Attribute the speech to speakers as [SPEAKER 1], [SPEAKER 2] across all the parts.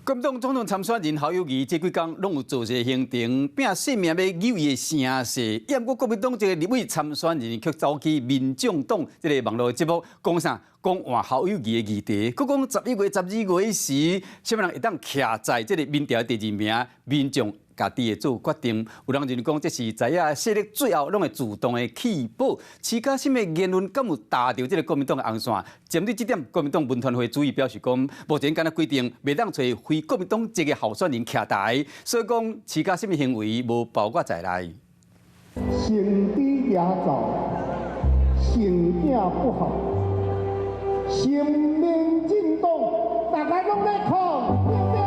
[SPEAKER 1] 國民黨總統參選人侯友宜這幾工攏有做一個行程，拼性命欲扭伊的聲勢。毋過國民黨這個立委參選人卻走去民眾黨這个網路節目講啥？講換侯友宜的議題，閣講11月、12月時，啥物人會當徛在這个民調第二名，民眾家己會做決定。有人認為講這是知影勢力最後攏會自動的棄保。徐嘉欣的言論敢有踏著這个國民黨的紅線？針對這點，國民黨文傳會主委表示講，目前敢若規定袂當揣非國民黨籍的候選人徛台，所以講徐嘉欣的行為無包括在內。
[SPEAKER 2] 生豬也走，生囝不好，新民進黨，大家攏咧抗，對不對？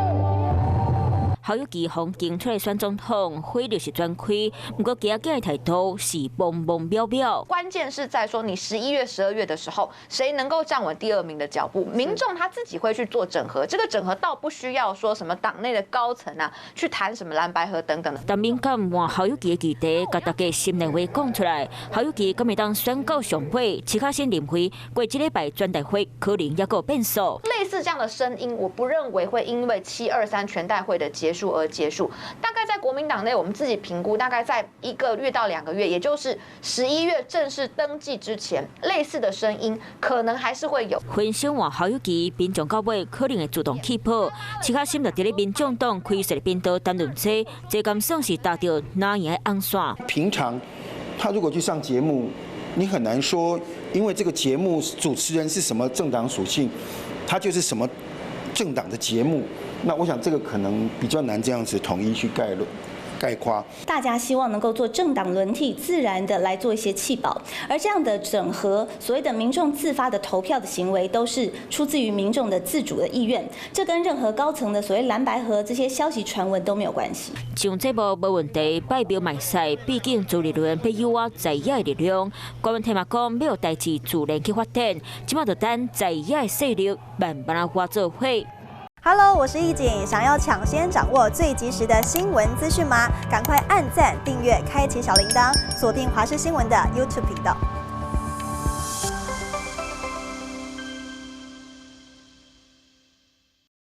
[SPEAKER 3] 侯友宜風景出來選總統，火力是全開，毋過今仔的態度是茫茫渺渺。
[SPEAKER 4] 關鍵是在說，你11月、12月的時候，誰能夠站穩第二名的腳步？民眾他自己會去做整合，這個整合倒不需要說什麼黨內的高層啊，去談什麼藍白合等等的。
[SPEAKER 3] 但敏感換侯友宜的議題，共大家心內話講出來，侯友宜敢會當選到上尾？徐嘉欣認為，過這禮拜全代會可能猶閣有變數。
[SPEAKER 4] 類似這樣的聲音，我不認為會因為723全代會的結束而結束。大概在國民黨內，我們自己評估，大概在1個月到2個月，也就是11月正式登記之前，類似的聲音可能還是會有。
[SPEAKER 3] 分析換侯友宜，民眾到尾可能會自動棄保。徐嘉欣就佇咧民眾黨開設的頻道談論這，這敢算是踏著哪樣的紅線？
[SPEAKER 5] 平常他如果去上節目，你很難說，因為這個節目主持人是什麼政黨屬性，他就是什麼政黨的節目。那我想這個可能比較難這樣子統一去概論概括。
[SPEAKER 6] 大家希望能夠做政黨輪替，自然的來做一些棄保，而這樣的整合，所謂的民眾自發的投票的行為，都是出自於民眾的自主的意願，這跟任何高層的所謂藍白合這些消息傳聞都沒有關係。
[SPEAKER 3] 上節目無問題，拜廟嘛會使，畢竟朱立倫欲誘在野的力量。郭文天嘛講，欲予代誌自然去發展，這馬就等在野的勢力慢慢仔活做伙。
[SPEAKER 7] Hello，我是易景，想要搶先掌握最及時的新聞資訊嗎？趕快按讚、訂閱、開啟小鈴鐺，鎖定華視新聞的 YouTube 頻道。